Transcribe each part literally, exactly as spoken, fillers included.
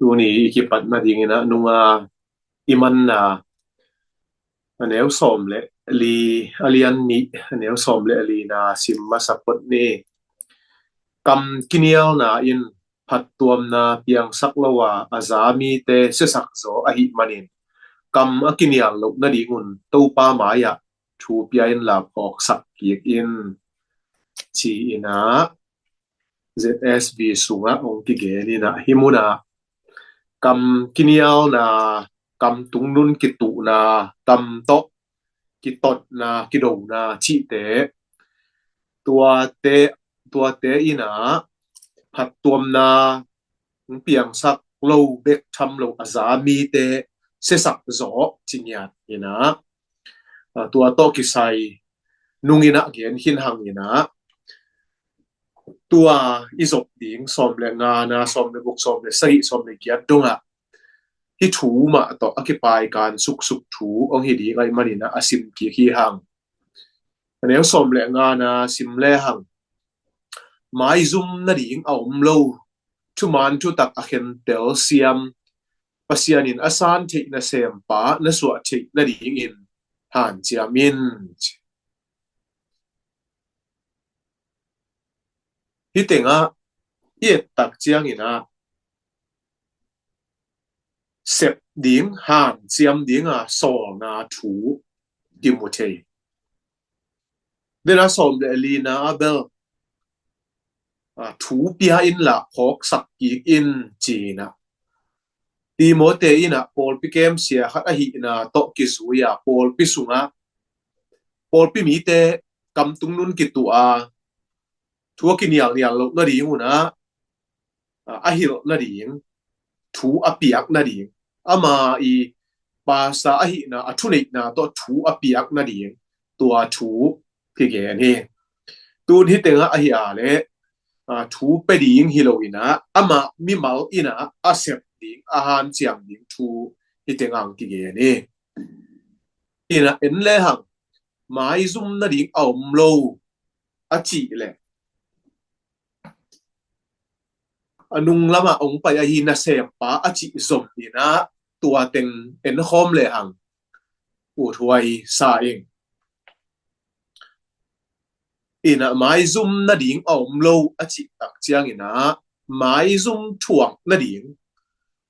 Tuni i kipat nadingin ah nunga i manna a neu sawm le li, a lian nih, a neu sawm le li na sim masa phot ni. Kam kinialna in phattuamna piangsak lo a, a za mite siasak zaw ahih manin, kam a kinial loh nadingun Topa mai-ah thu pia inla phawksak kik in, ci-in ah Z S V sungah hong kigen in ah, hih munah kam kinialna, kam tungnun kituhna, kam tawh kitotna, kidona cihte, tuate, tuate in ah phattuamna piangsak lo bek tham lo a za mite siasak zaw ci ngiat in ah, tua tawh kisai nung in ah gen khin hang in ah, tua i zop ding sawm le nga na, sawm le guk, sawm le sagih, sawm le giat dongah hih thu mah tawh a kipaikan suksuk thu hong hi ding ahih manin ah a sim kik hi hang. A neu sawm le nga na sim le hang. Maizum nading a om lo, thuman thutak a khentel siam, Pasian in a san theih nasempa na suah theih nadingin hanciam in. Hih tengah i et tak ciangin ah sep ding, hanciam ding a sawlna thu kimu thei. Dena sawm le li na a bel, a, thu pia inla phawksak kik in, ci-in ah Timote in ah pawlpi kemsia khat ahihna tawh kizui a, pawlpi sungah pawlpi mite kam tungnun kituh a, thu a kinialnial loh nadingun ah, a, a hilh nading, thu a piak nading, ama i pastor ahihna, a thuneihna tawh thu a piak nading, tua thu kigen hi. Tun hih tengah ahi a leh, a, thu pia ding hi lo in ah, amah mimal in ah a sep ding, a hanciam ding thu hih tengah kigen hi. In ah en le hang, maizum nading a om lo a cih leh, a nung lamah hong pai ahi nasempa a cih zom in ah tua teng en khawm le hang, uthuai sa ing. In ah maizum nading a om lo a cih tak ciangin ah maizum thuak nading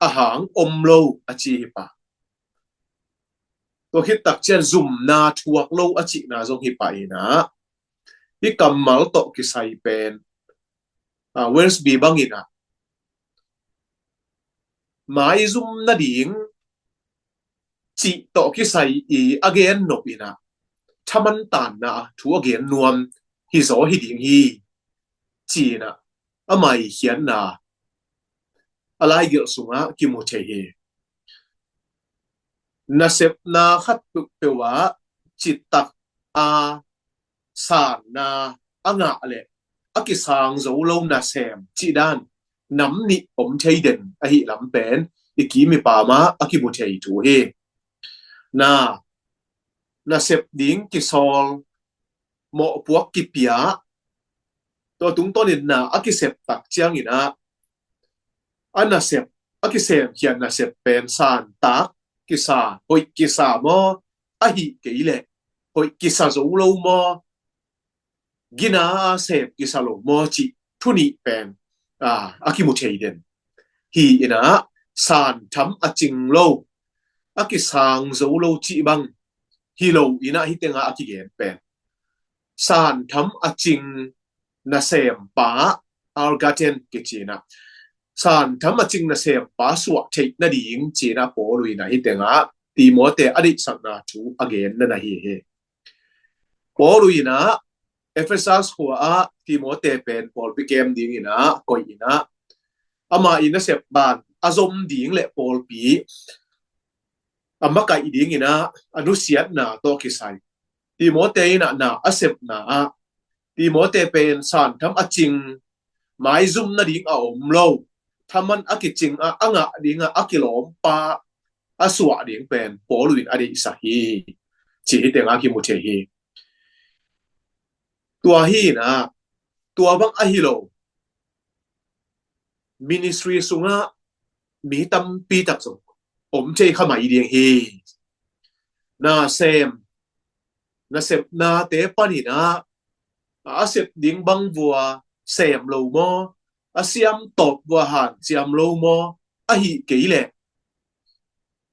a hang om lo a ci hi pah. Tua khit tak ciang zumna thuak lo a cihna zong hi pah in ah, hih kammal tawh kisai pen, a, Wiersbe bangin ah maizum nading cih tawh kisai i a gen nop in ah, thaman tanna thu a gen nuam hi zaw hi ding hi, ci-in ah a maikhiatna a laigelh sungah kimu thei hi. Nasepna khat peuhpeuh ah citak a sanna a ngah leh a kisang zo lo nasem cih dan nam nih om thei den ahih lam pen i kim i pam ah a kimu thei thu hi. Na, nasep ding kisawl, mawhpuak kipia, tua tungtawnin na a kisep tak ciangin ah, a nasep, a kisemkhia nasep pen santak kisa, hoih kisa maw, ahih kei leh hoih kisa zo lo maw, gina a sem kisa lo maw cih thu nih pen, a, a kimu thei den hi. In ah santham a cing lo, a kisang zo lo cih bang hi lo in ah, hih tengah a kigen pen santham a cing nasempa, Irggaten kici-in ah, santham a cing nasempa suah theih nading ci-in ah Paul in ah hih tengah Timote a deihsakna thu a genna na hi hi. Paul in ah Efesas khua ah Timote pen pawlpi kem dingin ah koih in ah, ama i nasep ban a zom ding le pawlpi a makaih dingin ah a nusiatna tawh kisai Timote in ah na a sepna ah, Timote pen santham a cing, maizum nading a om lo, thaman a kicing ah a ngah ding ah a kilawmpa a suah ding pen Paul in a deihsak hi, ci hih tengah kimu thei hi. Tua hi in ah, tua bang ahi lo, ministry sungah mi tampi tak zong om thei kha mai ding hi. Nasem, nasepnate panin ah a sep ding bang vua sem lo maw, a siam tawp vua hanciam lo maw, ahi kei leh,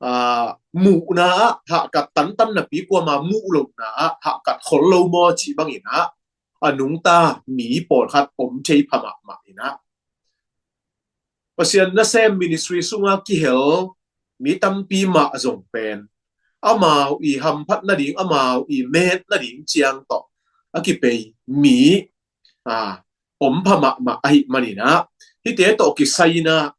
aa, muhna ah hahkat tantan napi kuama muh lohna ah hahkat khol lo maw cih bangin ah a nungta mi pawlkhat om thei pha mahmah in ah, Pasian nasem ministry sunga kihel mi tampi mah zong pen amau i hamphat nading, amau i met nading ciang tawh a kipei mi, aa, om pha mahmah ahih manin ah, hihte tawh kisai in ah,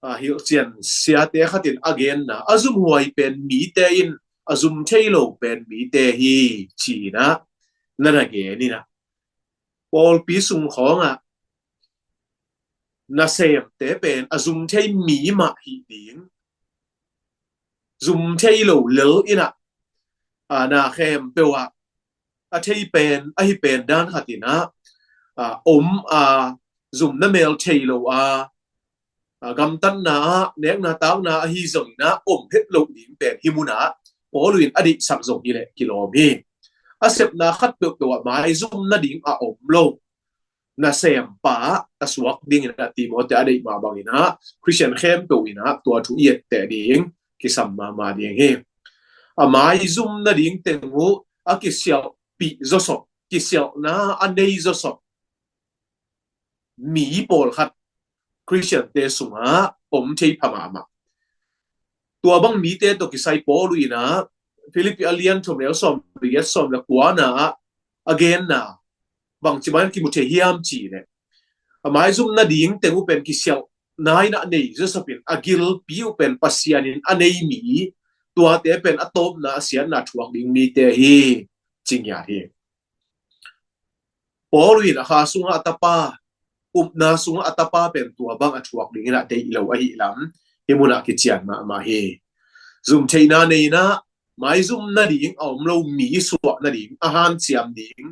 aa, hilhcian siate khatin a genna, a zumhuai pen mite in a zum thei lo pen mite hi, ci-in ah na na gen in ah, pawlpi sung khawngah nasemte pen a zum thei mi mah hi ding, zum thei lo lel in ah, aa, na khempeuh ah a thei pen, ahi pen dan khat in ah, aa, om a, zumna mel thei lo a, aa, gamtatna ah nekna tauna ahi zongin ah om het loh ding pen hih munah Paul in a deihsak zong hi leh kilawm hi. A sepna khat peuhpeuh ah maizum nading a om lo nasempa a suak dingin ah Timoti a deih mah bangin ah Khristian khempeuh in ah tua thu i etteh ding kisam mahmah ding hi. A maizum nading teng uh a kisialhpih zawsop, kisialhna a nei zawsop mi pawlkhat Khristiante sungah om thei pha mahmah. Tua bang mite tawh kisai Paul in ah Philippi a lian thum, a neu sawm le giat, sawm le kuana ah a genna bangci bangin kimu thei hiam cih leh, a maizum nading teng uh pen kisialhna in ah nei zawsop in a gilpi uh pen Pasian in a nei mi, tuate pen a tawpna a siatna thuak ding mite hi, ci ngiat hi. Paul in a kha sungah a tapa, upna sungah a tapa pen tua bang a thuak dingin ah deih lo ahih lam hih munah kician mahmah hi. Zum theihna nei in ah maizum nading a om lo mi suah nading, a hanciam ding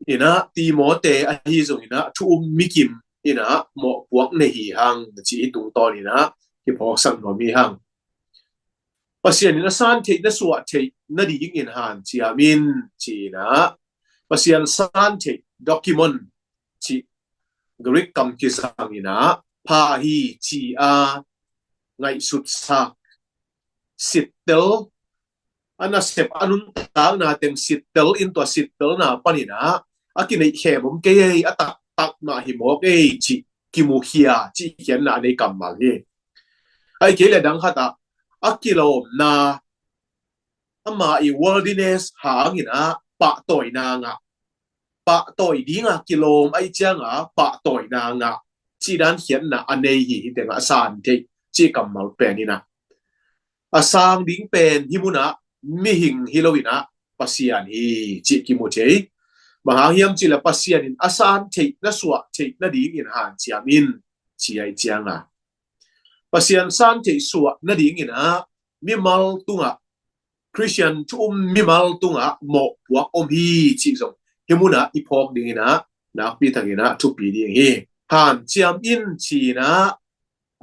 in ah Timoti ahi zongin ah thu um mikim in ah mawhpuak nei hi hang, ci hi. Tungtawn in ah kiphawksak nuam hi hang. Pasian in a san theih, na suah theih nadingin hanciam in, ci-in ah Pasian san theih, dokimon cih Greek kam kizang in ah pha hi, ci a ngaihsutsak, sittel, a nasep a nuntakna teng sittel in, tua sittelna panin ah a kineih khem om kei ei, a taktak mah hi mawk ei cih kimukhia, cih khiatna a nei kammal hi. Ahih kei leh dang khat ah a kilawmna, ama i worldliness hangin ah pahtawina ngah, pahtawi dinga kilawm ahih cianga pahtawina ngah, cih dan khiatna a nei hi. Hih tengah a san theih cih kammal pen in ah a sang ding pen hih munah mihing hi lo in ah Pasian hi, cih kimu thei. Bang hang hiam cih leh Pasian in a san theih, na suah theih nadingin hanciam in, ci ahih cianga Pasian san theih suah nadingin ah mimal tungah, Khristian thu um mimal tungah mawhpuak om hi, cih zong hih munah i phawk dingin ah nakpi takin ah thupi ding hi. Hanciam in, ci-in ah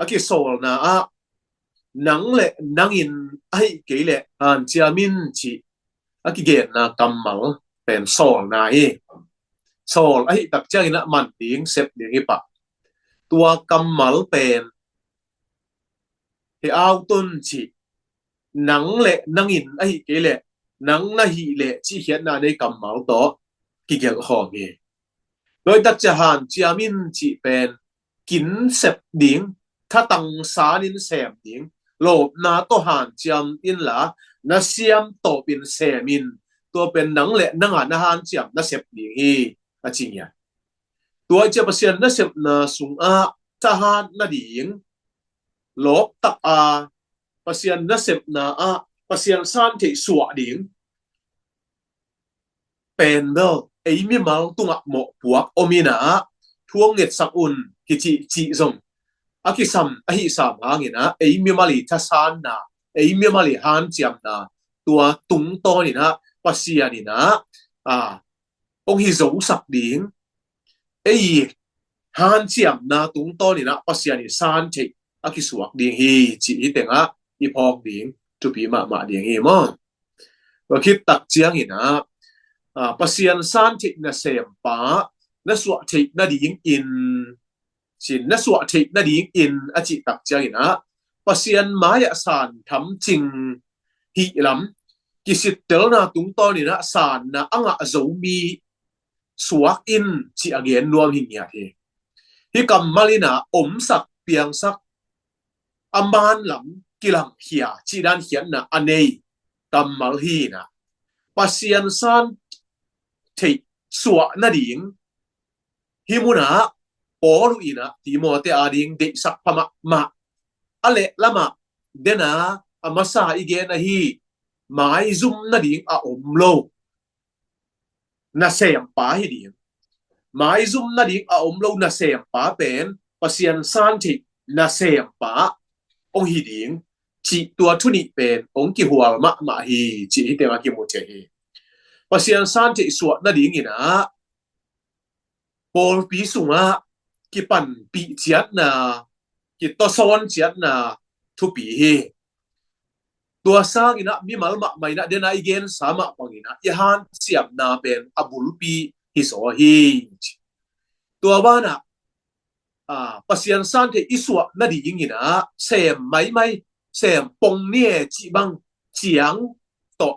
a kisawlna ah nang le nangin ahih kei leh hanciam in cih a kigenna kammal pen sawlna hi. Sawl ahih tak ciangin ah man ding, sep ding hi pah. Tua kammal pen he au tun cih, nang le nangin ahih kei leh nang na hih leh cih khiatna nei kammal tawh kigelh khawm hi. Tua ahih tak ciang hanciam in cih pen kin sep ding, thatang sanin sem ding, lawpna tawh hanciam inla, na siam tawpin sem in, tua pen nang le nanga na hanciam nasep ding hi, a ci ngiat. Tua ahih ciang Pasian nasepna sungah thahat nading, lawptak a Pasian nasepna ah Pasian san theih suah ding pen bel ei mimal tungah mawhpuak om in ah, thu hong ngetsak un, kicihcih zong a kisam ahih sam hangin ah, ei mimal i thasanna, ei mimal i hanciamna, tua tungtawn in ah Pasian in ah, a, hong hi zosak ding, ei hanciamna tungtawn in ah Pasian i san theih a kisuak ding hi, cih hih tengah i phawk ding thupi mahmah ding hi maw. Tua khit tak ciangin ah, ah, Pasian san theih nasempa na suah theih nadingin, cin na suah theih nadingin a cih tak ciangin ah, Pasian mai-ah san tham cing hih lam kisittelna tungtawn in ah sanna a ngah zo mi suak in, cih a gen nuam hi ngiat hi. Hih kammal in ah omsak piangsak a man lam kilangkhia cih dan khiatna a nei kammal hi in ah, Pasian san theih suah nading hih munah Paul in ah Timote ading deihsak pha mahmah. A leh lamah dena a masa i gen ahi, maizum nading a om lo nasempa hi ding. Maizum nading a om lo nasempa pen Pasian san theih nasempa hong hi ding, cih tua thu nih pen hong kihual mahmah hi, cih hih tengah kimu thei hi. Pasian san theih suah nadingin ah pawlpi sungah kipanpih ciatna, kitawsawn ciatna thupi hi. Tua sangin ah mimal mahmah in ah dena i gensa mah bangin ah i hanciamna pen a bulpi hi zaw hi. Tua banah, ah, Pasian san theih i suah nadingin ah sem maimai, sem pong ni e cih bang ciang tawh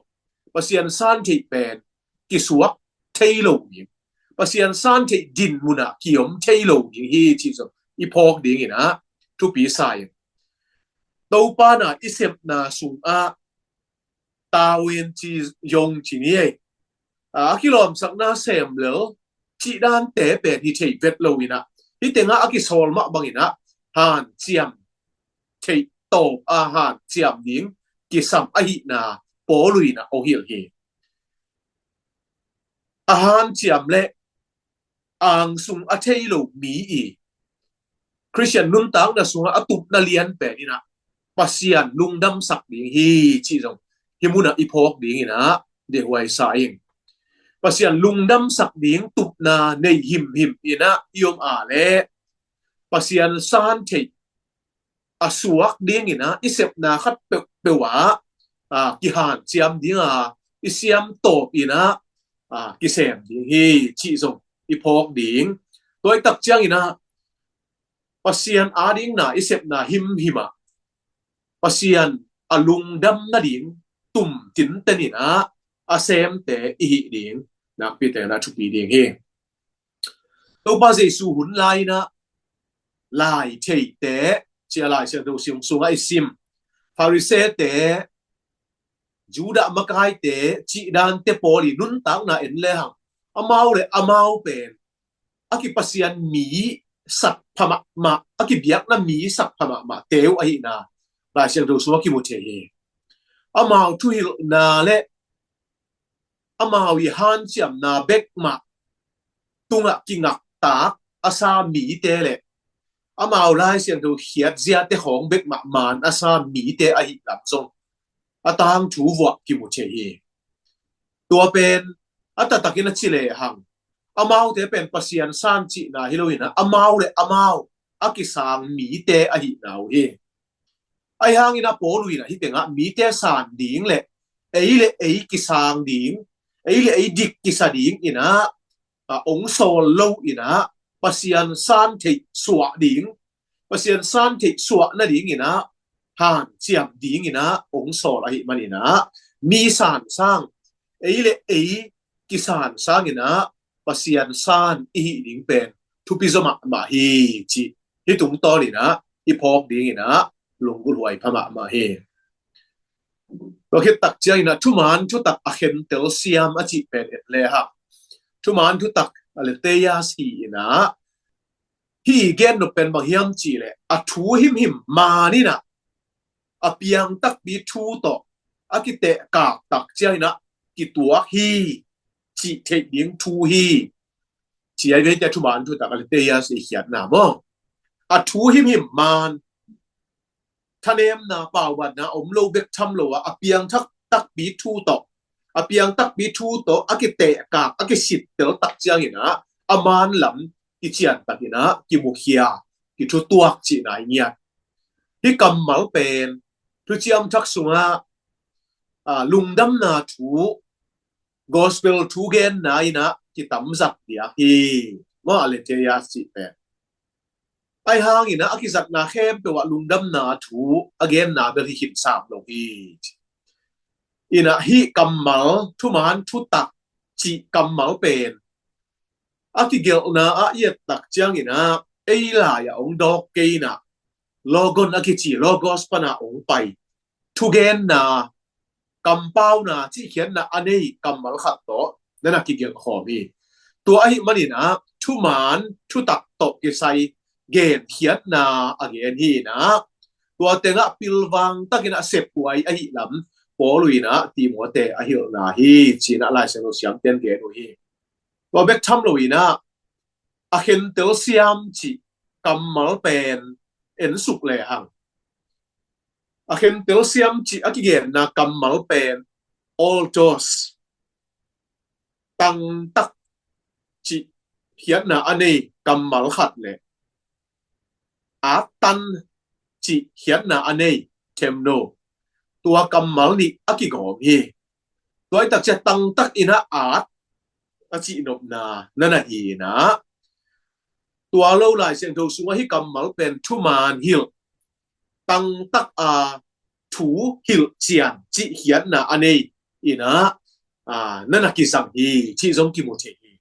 Pasian san theih pen kisuak thei lo ding, Pasian san theih din munah kiom thei lo ding hi, cih zong i phawk dingin ah thupi sa in. Topa na i sepna sungah tawen ci zong ci ni ei, a kilawmsakna sem lel cih dante pen hi thei vet lo in ah, hih tengah a kisawl mah bangin ah hanciam theih tawp a hanciam ding kisam ahihna Paul in ah hong hilh hi. A hanciam le angsung a thei lo mi i Khristian nuntakna sungah a tupna lian pen in ah Pasian lungdamsak ding hi, cih zong hih munah i phawk dingin ah dehuai sa in. Pasian lungdamsak ding tupna nei himhim in ah i om a leh Pasian san theih a suak dingin ah i sepna khat peuhpeuh ah, ah, kihanciam ding a, i siam tawp in ah, ah, kisem ding hi, cih zong i phawk ding. Tua i tak ciangin ah Pasian adingna i sepna himhim ah Pasian a lungdam nading tum tinten in ah a semte i hih ding nakpi tein ah thupi ding hi. Topa Jesu hun lai in ah lai theite, ci a Lai Siangtho sung sungah i sim, Pharisee-te, Judah makaite cih dante pawl i nuntakna en le hang, amau le amau pen a kipasian mi sak pha mahmah, a kibiakna mi sak pha mahmah teu ahihna Lai Siangtho sungah kimu thei hi. Amau thuhilhna le amau i hanciamna bek mah tungah kingaktak a sa mite le amau Lai Siangtho khiatziate khawng bek mah maan a sa mite ahih lam zong a tangthu vuah kimu thei hi. Tua pen a taktakin a ci lehang, amaute pen Pasian san cihna hi lo in ah, amau le amau a kisang mite ahihna uh hi. Ahi hangin ah Paul in ah hih tengah mite san ding le ei le ei kisang ding, ei le ei dik kisa ding in ah, a, hong sawl lo in ah, Pasian san theih suah ding, Pasian san theih suah nadingin ah hanciam dingin ah hong sawl ahih manin ah, mi san sang, ei le ei kisan sangin ah Pasian san i hih ding pen thupi zaw mahmah hi, cih hih tungtawn in ah i phawk dingin ah lunggulhhuai pha mahmah hi. Tua khit tak ciangin ah thuman thutak a khentel siam a cih pen et le hang, thuman thutak Aletheia hi in ah, hih i gen nop pen bang hiam cih leh a thu himhim man in ah a piang takpi thu tawh a kitehkak tak ciangin ah kituak hi, cih theih ding thu hi, ci a hi ve. Tua thuman thutak Aletheia i khiatna maw, a thu himhim man, thanemna paubanna om lo bek tham lo a, a piang thak takpi thu tawh, a piang takpi thu tawh a kitehkak, a kisittel tak ciangin ah a man lam kiciantakin ah kimukhia, kithutuak cihna i ngiat. Hih kammal pen Thuciam Thak sungah, ah, lungdamna thu, gospel thugenna in ah kitamzat diak hi. Maw, aletheia cih pen. Ahi hangin ah a kizatna khempeuh ah lungdamna thu a genna bel hi khin sam lo hi. In ah hih kammal, thuman thutak cih kammal pen a kigelhna ah i et tak ciangin ah ei lai-ah hong dawk kei in ah, logon a kici, logos pan ah hong pai, thugenna, kampauna, cihkhiatna a nei kammal khat tawh na na kigelh khawm hi. Tua ahih manin ah thuman thutak tawh kisai genkhiatna a gen hi in ah, tua tengah pilvang takin ah sephuai ahih lam Paul in ah Timote a hilhna hi, ci-in ah Lai Siangtho siamten gen uh hi. Tua bek tham lo in ah, a khentel siam cih kammal pen en suk lehang, a khentel siam cih a kigenna kammal pen altos, tangtak cih khiatna a nei kammal khat le attan cih khiatna a nei temno, tua kammal nih a kigawm hi. Tua i takcia tangtak in ah at a cihnopna na na hi in ah, tua lo Lai Siangtho sungah hih kammal pen thuman hilh, tangtak a thu hilh cian cih khiatna a nei in ah, ah, na na kizang hi, cih zong kimu thei hi.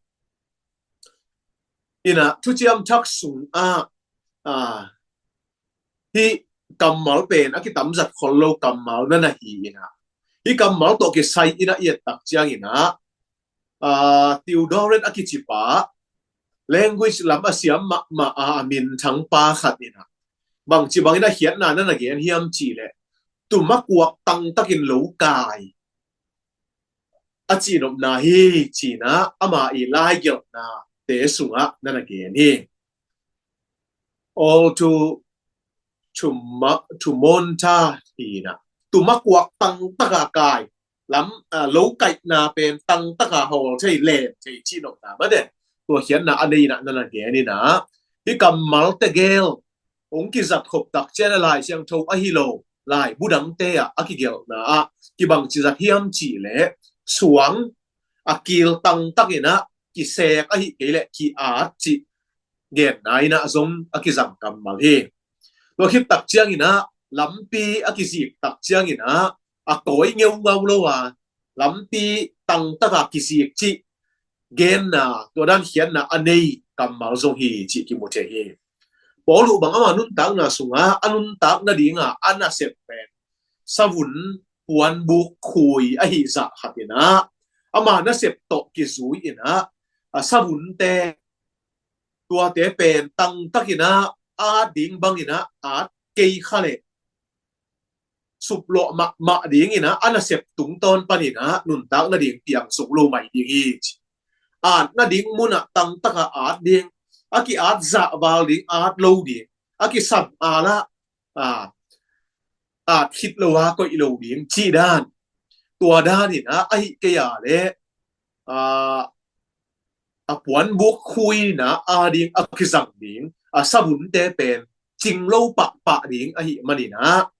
In ah Thuciam Thak sungah, ah, hih kammal pen a kitamzat khol lo kammal na na hi in ah, hih kammal tawh kisai in ah i et tak ciangin ah, ah, Theodoret a kici pa, language lam a siam mahmah a, a minthang pa khat in ah, bangci bangin a khiatna na na gen hiam cih leh, tumakuak tangtakin lo kai a cihnopna hi, ci-in ah ama i laigelhnate sungah na na gen hi. All to, to, to monta hi in ah, tumakuak tangtaka kai, lam, ah, lo kaihna pen tangtaka hawl thei, lem thei cihnopna mate, tua khiatna a nei in ah na na gen in ah, hih kammal tegel hong kizat khop tak ciang a Lai Siangtho ahi lo laibu dangte ah a kigelhna ah kibangci zat hiam cih leh, suang a kil tangtak in ah kisek ahih kei leh ki-at cih genna in ah zong a kizang kammal hi. Tua khit tak ciangin ah lampi a kizik tak ciangin ah a kawi ngeungau lo a, lampi tangtaka kizik cih genna, tua dan khiatna a nei kammal zong hi cih kimu thei hi. Paul uh bang ama nuntakna sungah a nuntak nadinga a nasep pen savun puanbuk khui ahi zah khat in ah, ama nasep tawh kizui in ah, a savunte, tuate pen tangtak in ah at ding bang in ah at kei kha leh suplawh mahmah ding in ah a nasep tungtawn pan in ah nuntak nading piang suk lo mai ding hi, ci. At nading mun ah tangtaka at ding, a ki-at zahval ding, at lo ding, a kisam a lah, ah, at khit lo a koih lo ding cih dan. Tua dan in ah ahih kei a leh, ah, a puanbuk khuina a ding a kizang ding a savunte pen cing lo pahpah ding ahih manin ah,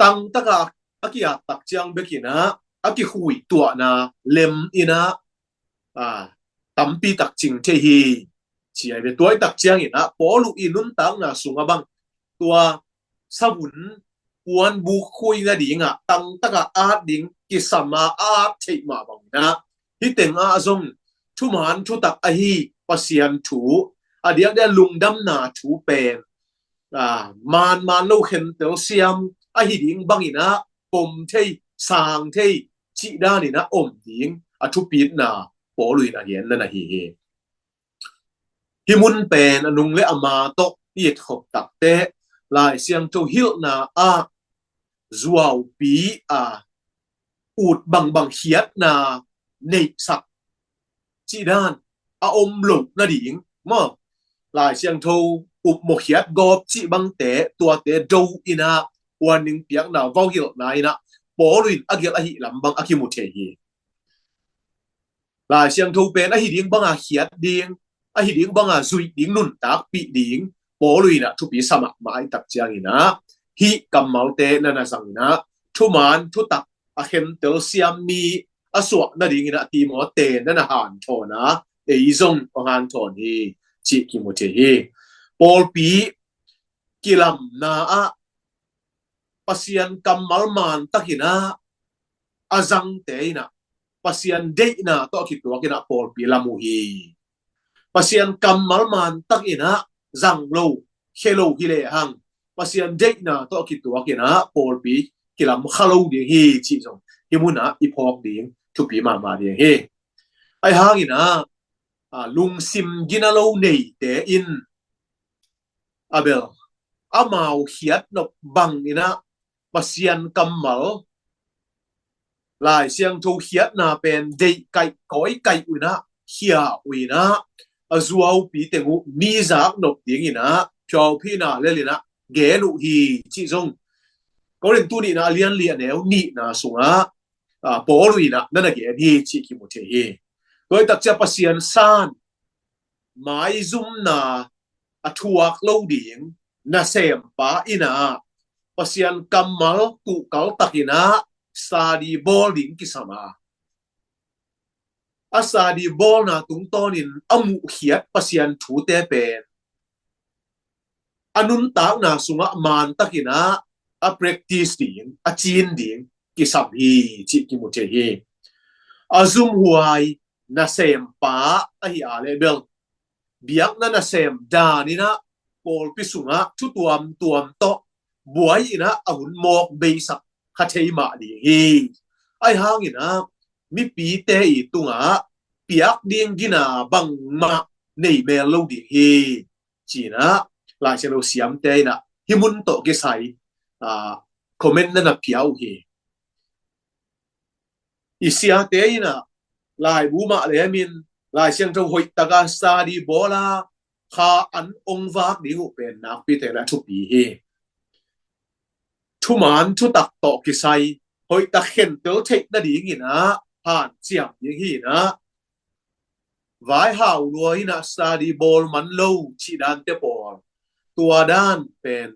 tangtaka a ki-at tak ciang bek in ah a kikhui tuahna lem in ah, ah, tampi tak cing thei hi, ci ahi ve. Tua i tak ciangin ah Paul uh i nuntakna sungah bang tua savun puanbuk khui nadingah tangtaka at ding kisam a at theih mah bangin ah, hih tengah zong thuman thutak ahi Pasian thu, a diakdiak lungdamna thu pen, ah, manman lo khentel siam ahi ding bangin ah pom thei, sang thei cih dan in ah om ding a thupitna Paul in a genna na hi hi. Hih mun pen a nung le a ma tawh i et khop takteh Lai Siangtho hilhna ah zuaupi a ut bangbang khiatna neihsak cih dan a om loh nading maw, Lai Siangtho upmawh khiat gawp cih bangte, tuate do in ah, warning piakna, vauhilhna in ah Paul in a gelh ahih lam bang a kimu thei hi. Lai Siangtho pen ahi ding banga khiat ding, ahi ding banga zuih ding nuntakpih ding Paul in ah thupi sa mahmah ahih tak ciangin ah, hih kammalte na na zangin ah, thuman thutak a khentel siam mi a suah nadingin ah Timote na na hanthawn a, ei zong hong hanthawn hi, cih kimu thei hi. Pawlpi kilamna ah Pasian kammal mantakin ah a zangte in ah Pasian deihna tawh a kituakin ah pawlpi lam uh hi. Pasian kammal mantakin ah zang lo, khia lo hi lehang, Pasian deihna tawh a kituakin ah pawlpi kilam kha lo ding hi, cih zong hih munah i phawk ding thupi mahmah ding hi. Ahi hangin ah, lungsim gina lo neite in a bel, amau khiatnop bangin ah Pasian kammal, Lai Siangtho khiatna pen deih kaih kawi kaih uh in ah, khia uh in ah, a zuaupi teng uh mi zaknop dingin ah phiaupihna lel in ah gen uh hi, cih zong Korintu nihna a lianli a neu nihna sungah Paul in ah na na gen hi, cih kimu thei hi. Tua ahih tak ciang Pasian san maizumna a thuak lo ding nasempa in ah Pasian kammal tuhkal takin ah study bawl ding kisam a, a study bawlna tungtawnin a muhkhiat Pasian thute pen a nuntakna sungah mantakin ah a practice ding, a cin ding kisam hi, cih kimu thei hi. A zumhuai nasempa ahi a leh bel, biakna nasem danin ah pawlpi sungah thu tuamtuam tawh buai in ah a hun mawk beisak kha thei mah ding hi. Ahi hangin ah mipite i tungah piak ding gina bangmah nei mel lo ding hi, ci-in ah Lai Siangtho siamte in ah hih mun tawh kisai comment na na pia uh hi. I siate in ah laibu mah lemin Lai Siangtho hoih taka study bawl a, kha an ong vak ding uh pen nakpi takin a thupi hi. Thuman thutak tawh kisai hoih tak khentel theih nadingin ah hanciam ding hi in ah, vaihau lua in ah study bawl man lo cih dante pawl, tua dan pen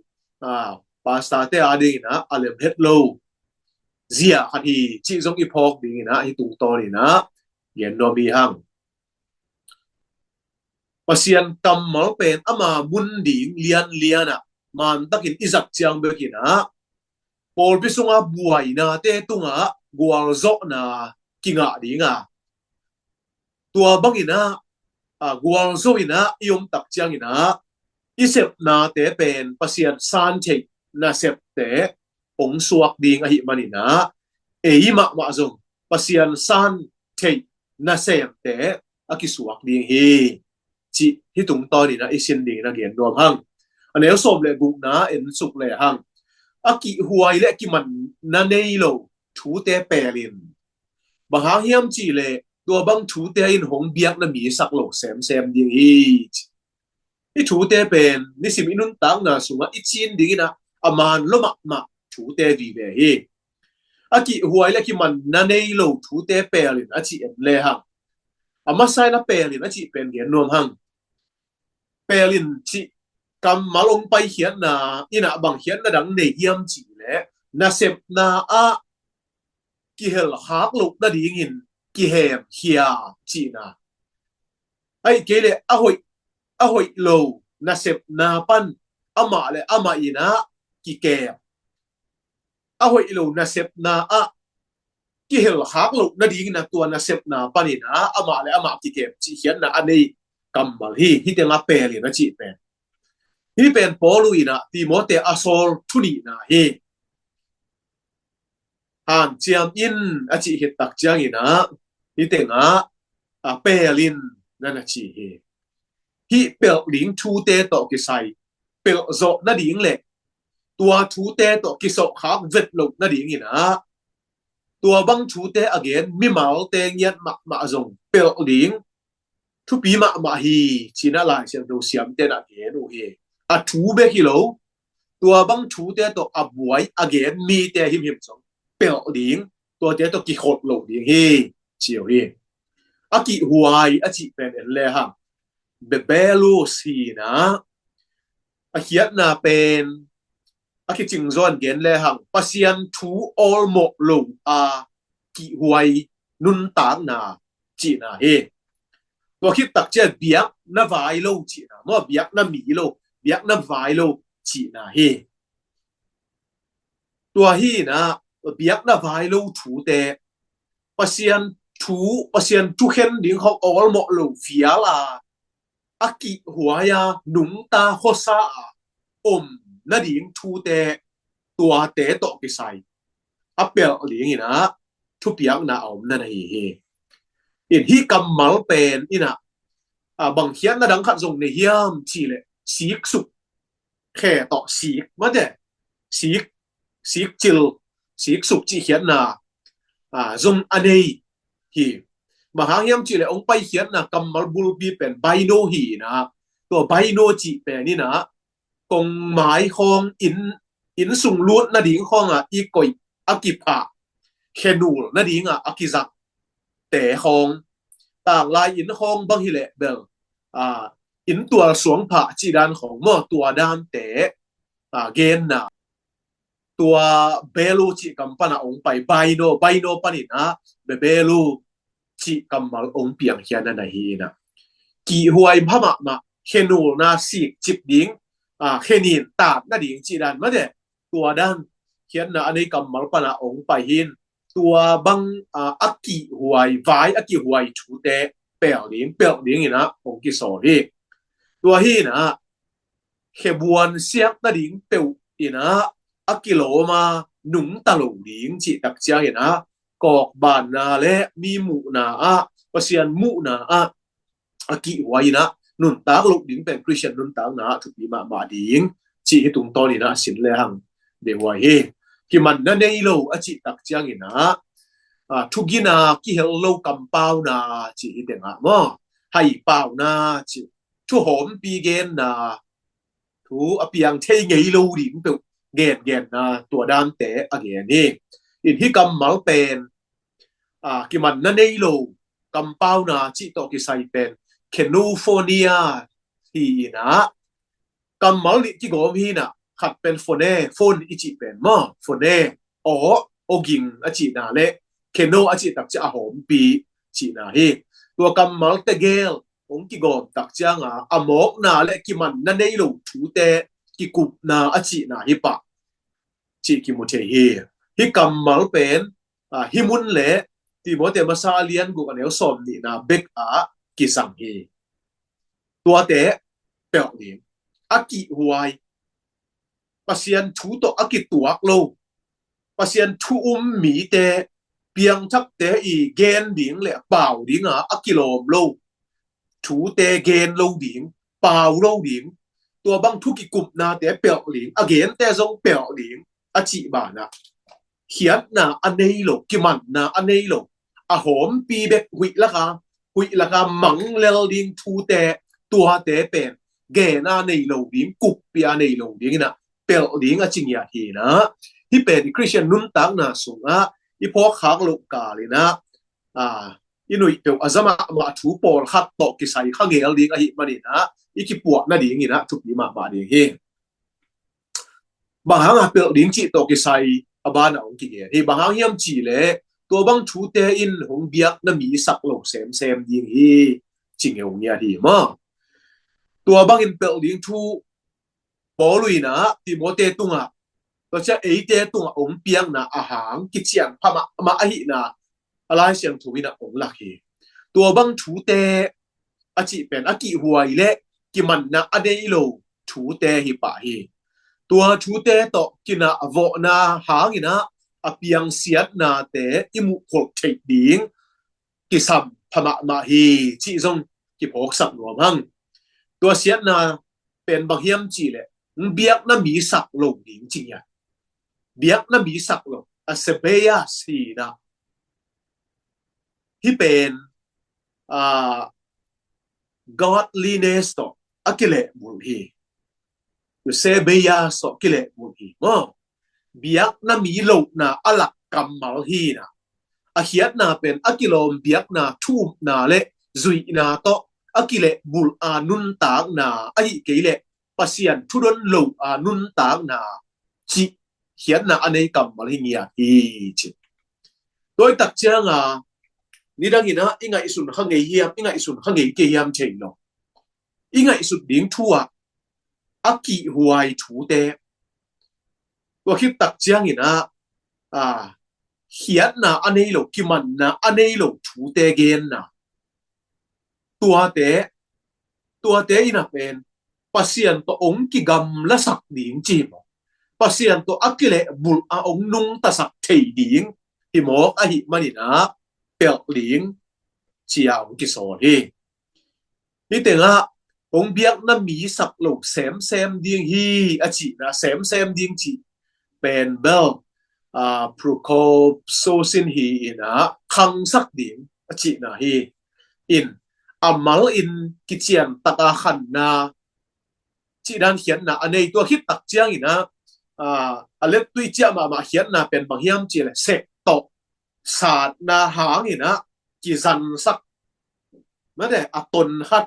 pastorte adingin ah a lem het lo zia khat hi, cih zong i phawk dingin ah hih tungtawnin ah gen nuam hi hang. Pasian kammal pen ama mun ding lianlian ah mantakin i zat ciang bekin ah pawlpi sungah buainate tungah gualzawhna kingah ding a, tua bangin ah gualzo in ah i om tak ciangin ah i sepnate pen Pasian san theih nasepte hong suak ding ahih manin ah, ei mahmah zong Pasian san theih nasemte a kisuak ding hi, cih hih tungtawnin ah i sin dingin ah gen nuam hang. A neu sawm le gukna en suk le hang, a kihhuai le kimanna nei lo thute pelin. Bang hang hiam cih leh tua bang thute in hong biakna mi sak lo semsem ding hi, ci. Hih thute pen nisim i nuntakna sungah i cin dingin ah a man lua mahmah thute vive hi. A kihhuai le kimanna nei lo thute pelin a cih en le hang. A masa in ah pelin a cih pen gen nuam hang. Pelin cih kammal hong paikhiatna in ah bang khiatna dang nei hiam cih leh nasepna ah kihelkhak loh nadingin kihemkhia cihna. Ahih kei leh a hoih, a hoih lo nasepna pan amah le amah in ah kikem. A hoih lo nasepna ah kihelkhak loh nadingin ah tua nasepna panin ah amah le amah kikem cih khiatna a nei kammal hi. Hih tengah pelin a cih pen, hih pen Paul in ah Timote a sawl thu nihna hi. Hanciam in a cih khit tak ciangin ah hih tengah a pelin na na ci hi. Hih pelh ding thute tawh kisai pelh zawh nading le tua thute tawh kisawhkhak vet loh nadingin ah tua bang thute a gen mimalte ngiat mahmah zong pelh ding thupi mahmah hi, ci-in ah Lai Siangtho siamte in ah gen uh hi. A thu bek hi lo, tua bang thute tawh a buai a gen mite himhim zong pelh ding, tuate tawh kikhol lo ding hi, ci uh hi. A kihhuai a cih pen en le hang. Bebelu hi in ah, a khiatna pen a kicing zaw in gen lehang Pasian thu awlmawh lo a kihhuai nuntakna cihna hi. Tua khit takciang biakna vai lo cihna maw, biakna mi lo, biakna vai lo cihna hi. Tua hi in ah biakna vai lo thute, Pasian thu, Pasian thukhen ding khawng awlmawh lo vial a a kihhuai a nungta khuasa a om nading thute, tuate tawh kisai a pelh ding in ah thupiakna a om na hi hi. In hih kammal pen in ah, a, bang khiatna dang khat zong nei hiam cih leh siksuk, khe tawh sik mate, sik, sikcil, siksuk cih khiatna, a, zong a nei hi. Bang hang hiam cih leh hong paikhiatna kammal bulpi pen baino hi in ah, tua baino cih pen in ah kongmai khawng, inn, inn sung lut nading khawng a i koih, a kiphah, khenul nading a a kizang te khawng, tanglai inn khawng bang hi leh bel, a, inn tual suang phah cih dan khawng maw, tua dante, a, genna. Tua belu cih kam pan a hong pai, baino, baino pan in ah bebelu cih kammal hong piangkhia na hi in ah, kihhuai pha mahmah, khenulna, sikcip ding, a, khenin tat nading cih dan mate, tua dan khiatna a nei kammal pan a hong pai hi in, tua bang, a, a kihhuai, vai a kihhuai thute pelh ding, pelh ding in ah hong kisawl hi. Tua hi in ah khebuan siak nading peuh in ah a kilawm a nungta lo ding cih takciang in ah kawkbanna le mi muhna ah, Pasian muhna ah a kihhuai in ah nuntak loh ding pen Khristian nuntakna ah thupi mahmah ding cih hih tungtawn in ah a sin lehang deihhuai hi. Kimanna nei lo a cih takciang in ah, a, thugina kihel lo kampauna cih hi teng ah maw, haipauna cih, thuhawmpi genna, thu a piang thei ngei lo ding peuh gengenna, tua dante a gen hi. In hih kammal pen, a, kimanna nei lo kampauna cih tawh kisai pen kenouphonia hi in ah, kammal nih kigawm hi in ah, khat pen phone, phone i cih pen maw, phone, aw, awging a cihna le keno a cih takciang a hawmpi cihna hi. Tua kammal tegel hong kigawm takciang a, a mawkna le kimanna nei lo thute kikupna a cihna hi pah cih kimu thei hi. Hih kammal pen, a, hih mun le Timoti masa a lian guk a neu sawm nihna bek ah kisam hi. Tuate pelh ding, a kihhuai, Pasian thu tawh a kituak lo, Pasian thu um mite, piangthakte i gen ding le pau ding a a kilawm lo thute gen lo ding, pau lo ding, tua bang thu kikupnate pelh ding, a gente zong pelh ding a cih banah, khiatna a nei lo, kimanna a nei lo, a hawmpi bek huih laka, huih laka manglel ding thute, tuate pen gena nei lo ding, kuppia nei lo ding in ah pelh ding a ci ngiat hi in ah, hih pen i Khristian nuntakna sungah i phawk khak loh kal in ah, a, i nuih peuh a za mahmah thu pawlkhat tawh kisai kha ngel ding ahih manin ah, i kipuah nading in ah thupi mahmah ding hi. Bang hang a pelh ding cih tawh kisai a banah hong kigen hi. Bang hang hiam cih leh tua bang thute in hong biakna mi sak lo semsem ding hi, ci ngeu ngiat hi maw. Tua bangin pelh ding thu Paul in ah Timoti tungah, tua ciang eite tungah hong piakna a hang kician pha mahmah ahihna a Lai Siangtho in ah hong lak hi. Tua bang thute a cih pen a kihhuai le kimanna a nei lo thute hi pah hi. Tua thute tawh kinah vawhna hangin ah a piangsiatnate i muhkholh theih ding kisam pha mahmah hi, cih zong kiphawksak nuam hang. Tua siatna pen bang hiam cih leh biakna mi sak lo ding cih hi a, biakna mi sak lo, a sebeas hi in ah, hih pen, a, godliness tawh a kilehbulh hi. Sebeas tawh kilehbulh hi maw. Biakna mi lohna a lak kammal hi in ah, a khiatna pen a kilawm biakna thu upna le zuihna tawh a kilehbulh a nuntakna, ahih kei leh Pasian thudon lo a nuntakna, cih khiatna a nei kammal hi ngiat hi, ci. Tua hi tak cianga, nidang inah i ngaihsun kha ngei hiam, i ngaihsun kha ngei kei hiam thei lo. I ngaihsut ding thu ah a kihhuai thute, tua khit tak ciang inah, a, khiatna a nei lo, kimanna a nei lo thute genna, tuate, tuate inah pen Pasian tawh ong kigamlasak ding ci maw, Pasian tawh a kilehbulh a ong nungtasak thei ding hi mawk ahih man inah pelh ding ci-a ong kisawl hi. Hih tengah ong biakna mi sak lo semsem ding hi a cihna, semsem ding cih pen bel, a, prokoupsosin hi inah, khangsak ding a cihna hi. In, a mal in kician taka khanna cih dan khiatna a nei. Tua khit tak ciang inah, a, a lettui ciah mahmah khiatna pen bang hiam cih leh sep tawh satna hang inah kizansak, mate, a ton khat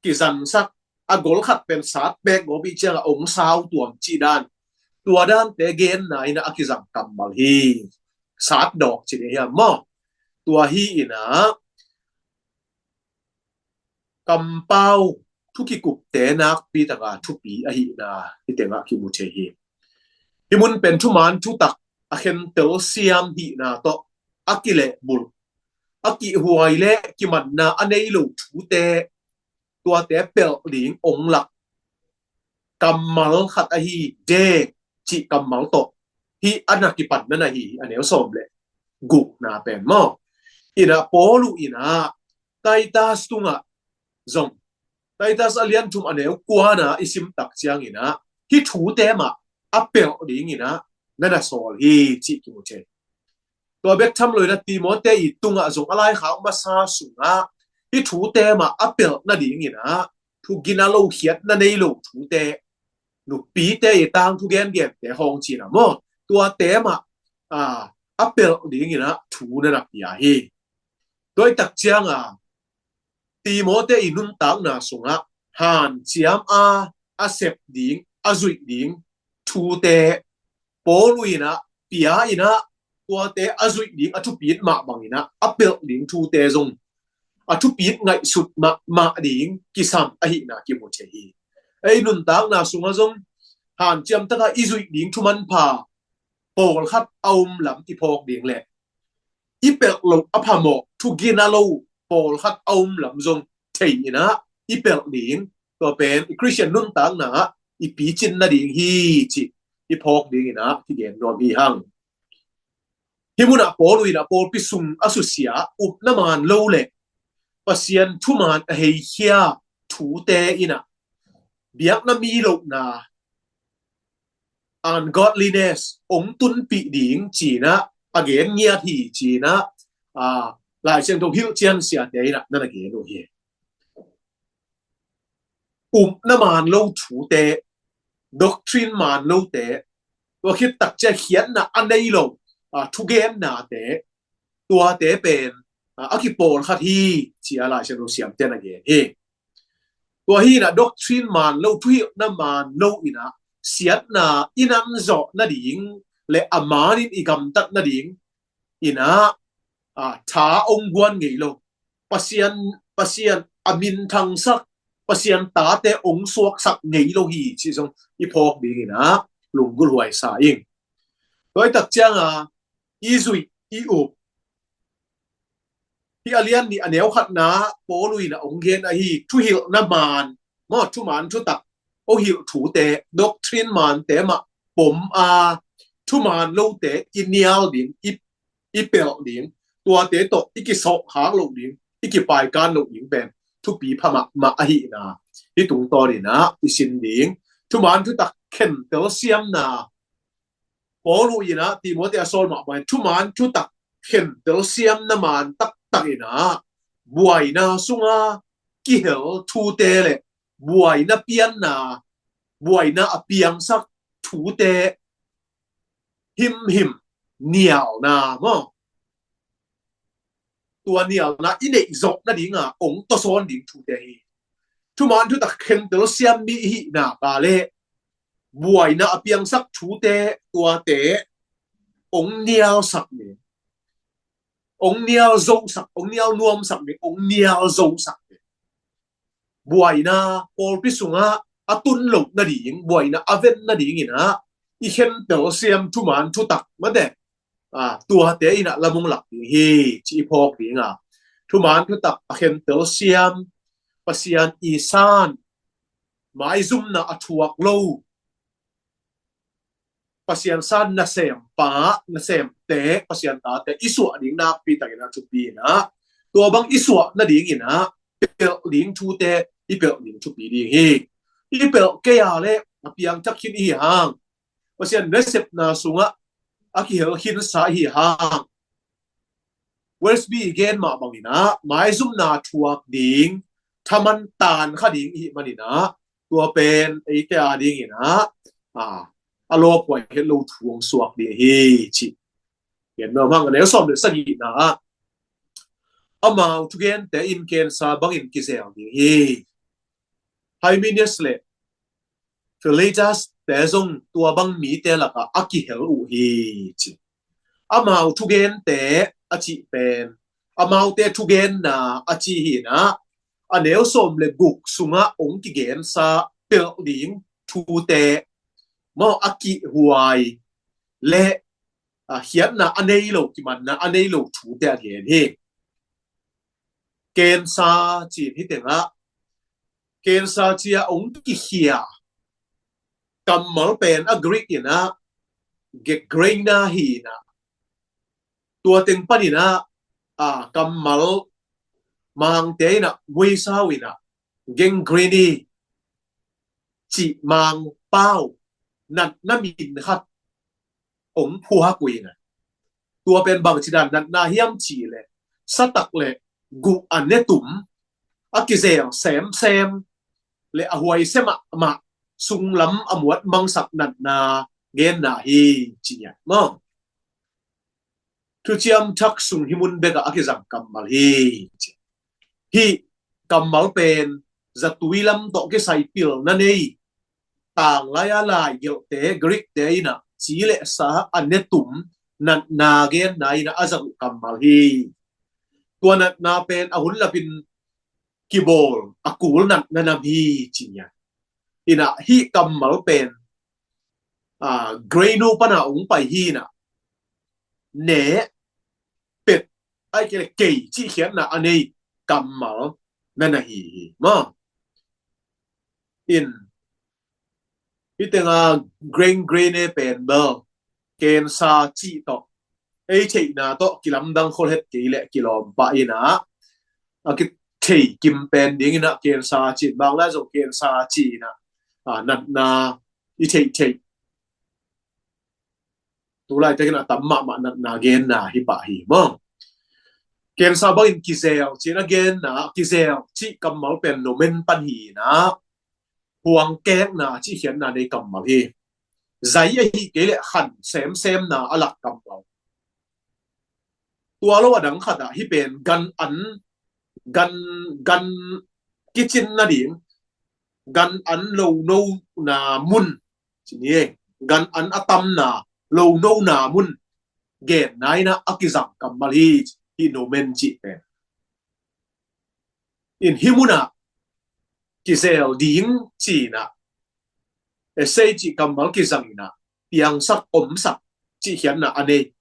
kizansak, a gol khat pen sat pek gawp ih ciangah ong sau tuam cih dan, tua dante genna inah a kizang kammal hi. Sat dawk ci ding hiam maw? Tua hi inah kampau thu kikupte nakpi taka thupi ahihna hih tengah kimu thei hi. Hih mun pen thuman thutak a khentel siam hihna tawh a kilehbulh, a kihhuai le kimanna a nei lo thute, tuate pelh ding ong lak kammal khat ahi, de cih kammal tawh hih a na kipanna na hi, a neu sawm le gukna pen maw. Inah Paul uh inah Titus tungah zong, Titus a lian thum a neu kuana i sim tak ciang inah hih thute mah a pelh ding inah na na sawl hi cih kimu thei. Tua bek tham lo inah Timote i tungah zong a laikhak masa sungah hih thute mah a pelh nading inah thu gina lo, khiatna nei lo thute, nupite i tangthu gengente hong cina maw, tuate mah, a, a pelh ding inah thu na na pia hi. Tua hi tak cianga Timote i nuntakna sungah hanciam a, a sep ding, a zuih ding thute Paul uh inah pia inah, tuate a zuih ding a thupit mah bang inah a pelh ding thute zong a thupit ngaihsut mahmah ding kisam ahihna kimu thei hi. Ei nuntakna sungah zong hanciam taka i zuih ding thu manpha pawlkhat a om lam i phawk ding le i pelh loh a phamawh thu gina lo pawlkhat a om lam zong thei inah i pelh ding, tua pen i Khristian nuntakna ah i picin nading hi cih i phawk ding inah kigen nuam hi hang. Hih munah Paul uh inah pawlpi sung a susia upna man lo le Pasian thuman a heikhia thute inah biakna mi lohna, ungodliness, ong tunpih ding cinah a gen ngiat hi cinah, a, Lai Siangtho hilh cian siate inah na na gen uh hi. Upna man lo thute, doctrine man lote, tua khit tak ciah khiatna a nei lo, a, thugennate, tuate pen, a, a kipawlkhat hi, ci-a Lai Siangtho siamte na gen hi. Tua hi inah doctrine man lo, thuhilhna man lo inah siatna i nanzawh nading le a manin i gamtat nading inah, a, tha ong guan ngei lo, Pasian, Pasian a minthangsak, Pasian tate ong suaksak ngei lo hi cih zong i phawk ding inah lunggulhhuai sa ing. Tua hi tak cianga i zuih, i up, hih a lian nih a neu khatna Paul uh inah ong gen ahi thuhilhna man, maw, thuman thutak, ong hilh thute, doctrine mante mah pom a, thuman lote i nial ding, i, i pelh ding, tuate tawh i kisawhkhak loh ding, i kipaikan loh ding pen thupi pha mahmah ahihna hih tungtawn inah i sin ding. Thuman thutak khentel siamna, Paul uh inah Timote a sawl mah bangin thuman thutak khentel siamna man taktak inah buaina sunga kihel thute le buaina pianna, buaina a piangsak thute himhim nialna, maw, tua nialna i neih zawh nadinga ong tawsawn ding thute hi. Thuman thutak khentel siam mi i hih nak leh buaina a piangsak thute tuate ong nialsak ni, ong nial zosak, ong nial nuamsak ni, ong nial zosak ni. Buaina pawlpi sungah a tun loh nading, buaina a ven nadingin ah i khentel siam thuman thutak mate, a, tuate in ah lamung lak ding hi, ci i phawk ding a. Thuman thutak a khentel siam, Pasian i san, maizumna a thuak lo, Pasian san nasempa, nasemte, Pasian tate i suah ding nakpi takin a thupi in ah, tua bang i suah nadingin ah pelh ding thute i pelh ding thupi ding hi. I pelh kei a leh a piangthak khin i hi hang, Pasian nasepna sungah a kihel khinsa i hi hang, Wellesby i gen mah bangin ah maizumna thuak ding, thaman tan kha ding i hih manin ah, tua pen eite a dingin ah, a, a lawphuai het lo thu ong suak ding hi, ci. Gen nuam hang, a neu sawm le sagihna ah, amau thugente in cancer bangin kizel ding hi. Hymenaeus le Philetus te zong tua bang mite lakah a kihel uh hi, ci. Amau thugente a cih pen, amaute thugenna a cih hi in ah, a neu sawm le guk sungah ong kigensa pelh ding thute maw, a kihhuai le, a, khiatna a nei lo, kimanna a nei lo thute a gen hi. Cancer ci-in hi tengah, cancer ci-a ong kikhia kammal pen a Greek in ah gangrena hi in ah, tua teng panin ah, a, kammal Mangte in ah muisau in ah gangrene cih Mangpau natna min khat ong phuak uh in ah, tua pen bangci dan natna hiam cih leh, satak le guh a netum a kizel semsem le a huaisia mahmah sunglam a muat mangsak natna genna hi, ci-in ah maw. Thuciam Thak sung hih mun bekah a kizang kammal hi, ci. Hih kammal pen zatui lam tawh kisai pilna nei, tanglai a laigelhte, Greek-te in ah ci le sa a netum natna genna in ah a zang uh kammal hi. Tua natna pen a hun lapin kibawl a kul natna nam hi, ci-in ah. In ah hih kammal pen, a, Greek-nu pana ong pai hi in ah, ne, pet, ahih kei leh kei cih khiatna a nei kammal na na hi hi maw. In, hih tengah gangrene pen bel cancer cih tawh ei theihna tawh kilamdang khol het kei leh kilawm pah in ah, a kithei kim pen dingin ah cancer cih, bang lai zong cancer cih in ah, a, natna i theihtheih tu laitakin a tam mahmah natna genna hi pah hi maw. Cancer bangin kizel ci-in a genna, kizel cih kammal pen nomen pan hi in ah, huangkekna cih khiatna nei kammal hi. Zai ahih kei leh khan semsemna a lak kammal. Tua lo a dang khat ah hih pen gan an, gan, gan kicin nading, gan an lonona mun, ci ni, gan an a tamna lonona mun genna in ah a kizang kammal hi, hih nomen cih pen. In hih munah kizel ding ci-in ah, essay cih kammal kizang in ah, piangsak omsak cih khiatna a nei,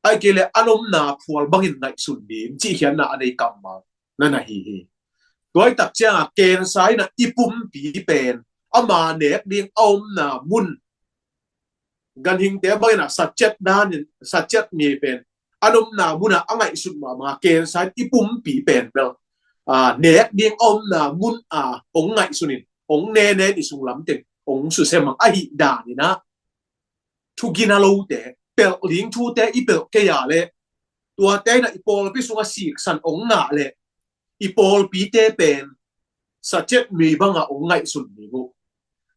ahih kei leh an omna phual bangin ngaihsun ding cih khiatna a nei kammal na na hi hi. Tua hi tak ciangah cancer in ah i pumpi pen ama nek ding a omna mun, ganhingte bangin ah sachet danin, sachet mi pen an omna munah a ngaihsut mahmah, cancer in i pumpi pen bel, a, nek ding a omna mun a ong ngaihsun in, ong nenen i sunglam teng ong susia mang ahih danin ah, thugina lote, pelh ding thute i pelh kei a leh, tuate in ah i pawlpi sungah siksan ong ngah leh, i pawlpite pen sachet mi bangah ong ngaihsun ding uh.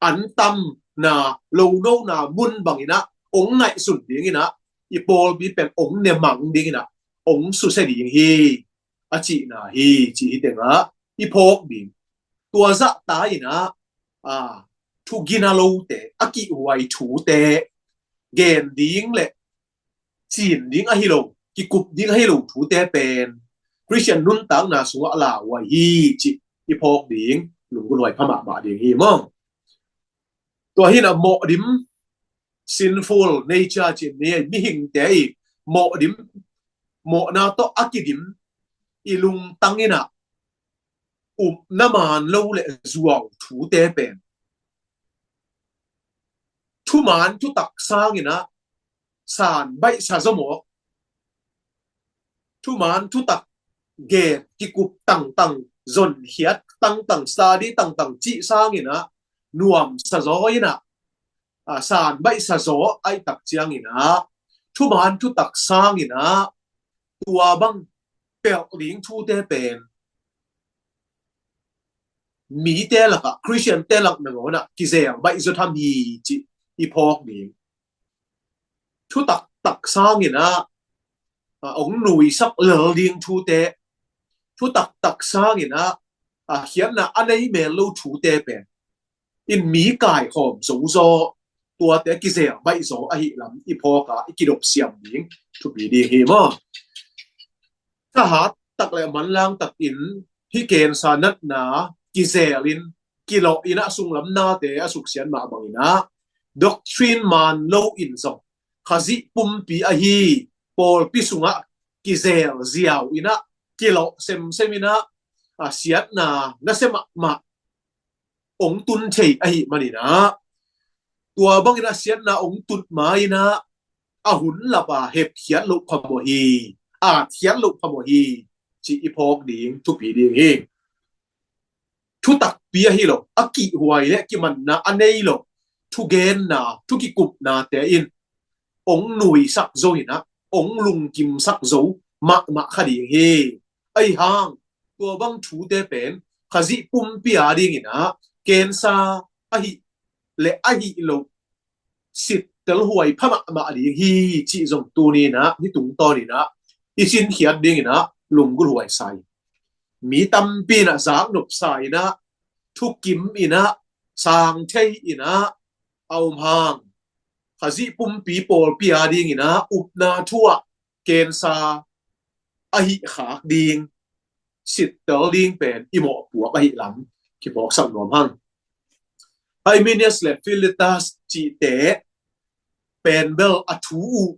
An tamna, lonona mun bangin ah ong ngaihsun dingin ah, i pawlpi pen ong ne mang dingin ah, ong susia ding hi, a cihna hi, cih hi tengah i phawk ding. Tua zahta inah, a, thugina lote, a kihhuai thute, gen ding le cin ding ahi lo, kikup ding ahi lo thute pen Khristian nuntakna sungah lauhuai hi, cih i phawk ding, lunggulhuai pha mahmah ding hi maw. Tua hinah mawhdim, sinful nature cih ni, mihingte i mawhdim, mawhna tawh a kidim i lungtang inah upna man lo le zuau thute pen thuman thutak sanginah san baihsa zomawk, thuman thutak gen kikup tangtang, zonkhiat tangtang, study tangtang cih sanginah nuamsa zaw inah, a, san baihsa zaw aihtak cianginah thuman thutak sanginah tua bang pelh ding thute pen mite lakah, Khristiante lak nangawnah kizel baih zaw tham hi, cih i phawk ding. Thutaktak sanginah, a, ong nuisak lel ding thute, thutaktak sanginah, a, khiatna a nei mel lo thute pen in mi kaikhawm zozaw, tuate kizel baih zaw ahi lam i phawk a, i kidopsiam ding thupi ding hi maw. Thahat tak le manlang takin hih kensa natna kizelin, kilawh inah sunglamnate a suksiat mah banginah doctrine man lo in zong Khazih pumpi ahi pawlpi sungah kizel ziau inah, kilawh semsem inah, a, siatna nasia mahmah ong tun thei ahi maninah, tua banginah siatna ong tun ma inah a hun lapa hepkhiat loh phamawh hi, atkhiat loh phamawh hi, cih i phawk ding thupi ding hi. Thutakpi ahi lo, a kihhuai le kimanna a nei lo thugenna, thukikupnate in ong nuisak zo inah, ong lungkimsak zo mahmah kha ding hi. Ahi hang tua bang thute pen Khazih pumpi a dinginah kensa ahi le ahi lo sittel huai pha mahmah ding hi, cih zong tuninah, hih tungtawninah i sinkhiat dinginah lunggulhuai sa hi. Mi tampi inah zaknop sa inah, thukim inah, sang thei inah a om hang, Khazih pumpi pawlpi a dinginah upna thu ah kensa ahi khak ding, sittel ding pen i mawhpuak ahi lam kiphawksak nuam hang. Hymenaeus le Philetus cihte pen bel a thu uh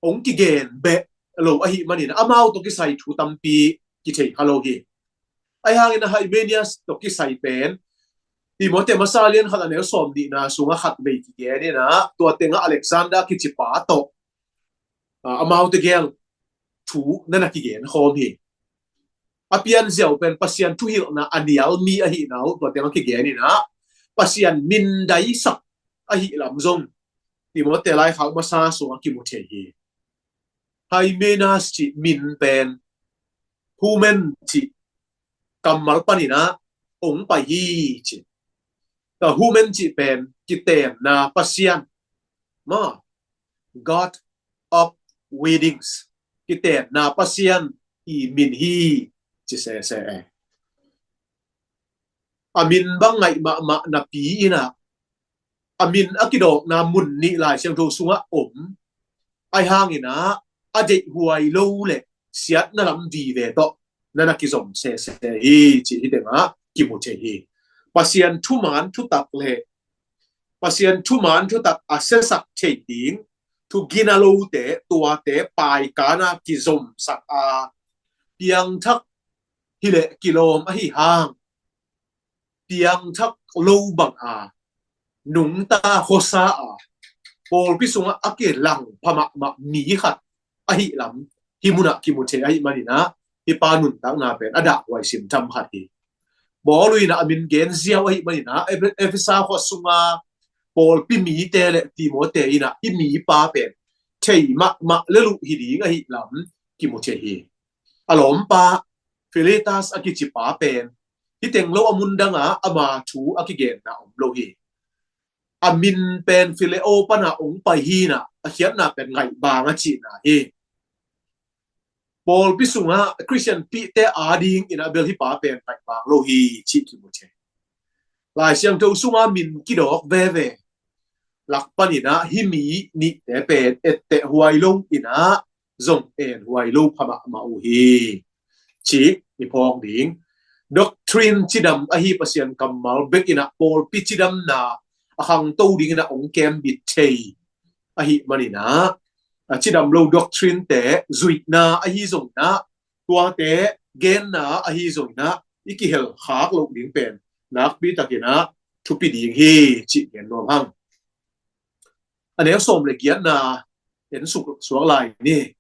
ong kigen beh lo ahi manin amau tawh kisai thu tampi kithei kha lo hi. Ahi hangin a Hymenaeus tawh kisai pen Timothy masa lian khat a neu sawm nihna sungah khat vei kigen inah, tua tengah Alexander kicipa tawh, a, amaute gel thu na na kigen khawm hi. A pianziau pen Pasian thuhilhna a nial mi ahihna uh tua tengah kigen inah, Pasian mindaisak ahi lam zong Timothy laikhak masa sungah kimu thei hi. Hymenaeus cih min pen human cih kammal paninah ong pai hi, ci. Ka human cih pen kitenna Pasian maw, God of weddings, kitenna Pasian i min hi, ci sese e. A min bang ngaih mahmah napi inah, a min a kidawkna mun nih Lai Siangtho sungah om. Ahi hanginah a deihhuai lo le siatna lam vive tawh na na kizom sese hi, cih hih tengah kimu thei hi. Pasian thuman thutak le Pasian thuman thutak a siasak thei ding thugina lote, tuate paikana kizomsak a, piangthak hileh kilawm ahi hang, piangthak lo bang a, nungta khuasa a, pawlpi sungah a kilang pha mahmah mi khat ahi lam hih munah kimu thei ahi maninah, hih pa nuntakna pen a dahhuai simtham khat hi. Paul inah a min gen ziau ahi maninah, Ephe-, Efesa khua sunga pawlpi mite le Timothy inah hih mipa pen thei mahmah le luh hi ding ahi lam kimu thei hi. A lawmpa Philetus a kicipa pen hih teng lo a mundanga ama thu a kigenna om lo hi. A min pen Phileo pana ong pai hinah, a khiatna pen ngaihbang a cihna hi. Pawlpi sungah Christian pihte ading inah bel hih pa pen paih bang lo hi cih kimu thei. Lai Siangtho sungah min kidawk veve lak paninah hih mi nihte pen etteh huai lo inah zong en huai lo pha mahmah uh hi cih i phawk ding. Doctrine cidam ahi Pasian kammal bek inah pawlpi cidamna a khangto ding inah ong kembit thei ahi maninah a cidam lo doctrine te zuihna ahi zonginah tuate genna ahi zonginah i kihel khak loh ding pen nakpi takinah thupi ding hi cih gen nuam hang. A neu sawm le giatna en suk suak lai ni.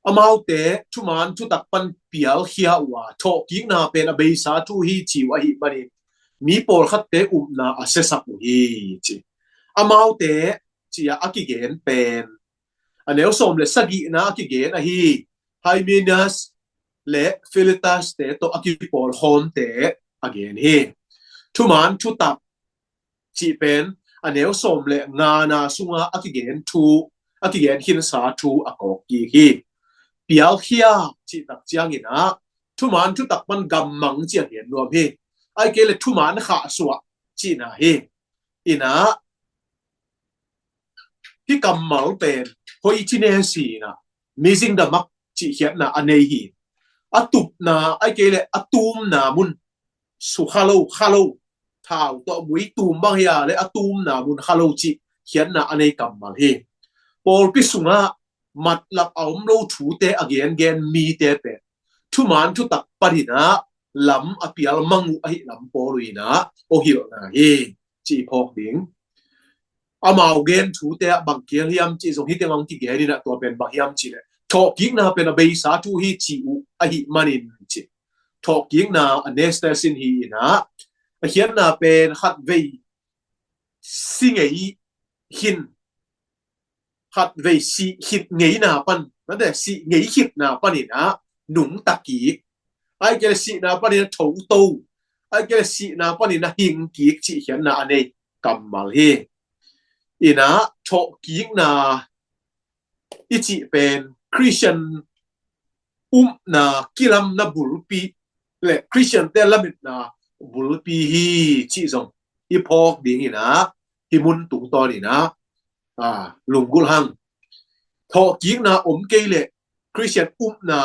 Amaute thuman thutak pan pialkhia uh a thawhkikna pen a beisa thu hi ci uh ahi manin mi pawlkhatte upna a siasak uh hi ci. Amaute ci-a a kigen pen a neu sawm le sagihna a kigen ahi Hymenaeus le Philetus te tawh a kipawlkhawmte a gen hi. Thuman thutak cih pen a neu sawm le ngana sunga a kigen thu a kigen khinsa thu a kawk kik hi. Pialkhia cih tak cianginah thuman thutak pan gammang ci a gen nuam hi. Ai kei le thuman khahsuah cihna hi. Inah hih kammal pen hoici ne si inah mizing damak cih khiatna a nei hi. A tupna ai kei le a tumna mun su kha lo kha lo thau tawh mui tum bang hi a le a tumna mun kha lo cih khiatna a nei kammal hi. Pawlpi sungah matlak a om lo thute a gengen mite pen thuman thutak paninah lam a pial mang uh ahi lam pawl uh inah aw hilhna hi cih phawk ding. Amau gen thute ah bang kial hiam cih zong hih tengah hong kigen inah tua pen bang hiam cih le thawhkikna pen a beisa thu hi ci uh ahi manin cih. Thawhkikna anastasis hi inah a khiatna pen khatvei si ngei khin khatvei sih khit ngeina pan nate sih ngei khitna paninah nungta kik ai kei le sihna paninah thoto ai kei le sihna paninah hing kik cih khiatna a nei kammal hi. Inah thawhkikna i cih pen Christian upna kilamna bulpi le Christian te lametna bulpi hi cih zong i phawk dinginah hih mun tungtawn inah lunggulh hang. Thawhkikna om kei le Christian upna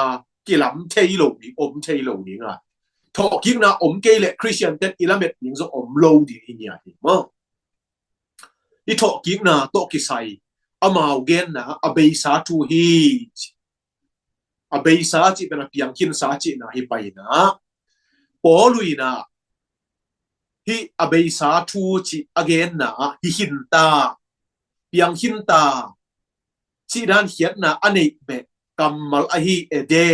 kilam thei lo ding om thei lo ding a thawhkikna om kei le Christian ten i lamet ding zong om lo ding hi ngiat hi maw? I thawhkikna tawh kisai amau genna a beisa thu hi. A beisa cih pen a piangkhinsa cihna hi paina Paul uh inah hih a beisa thu cih a genna ah hi khinta piangkhinta cih dan khiatna a neih beh kammal ahi ede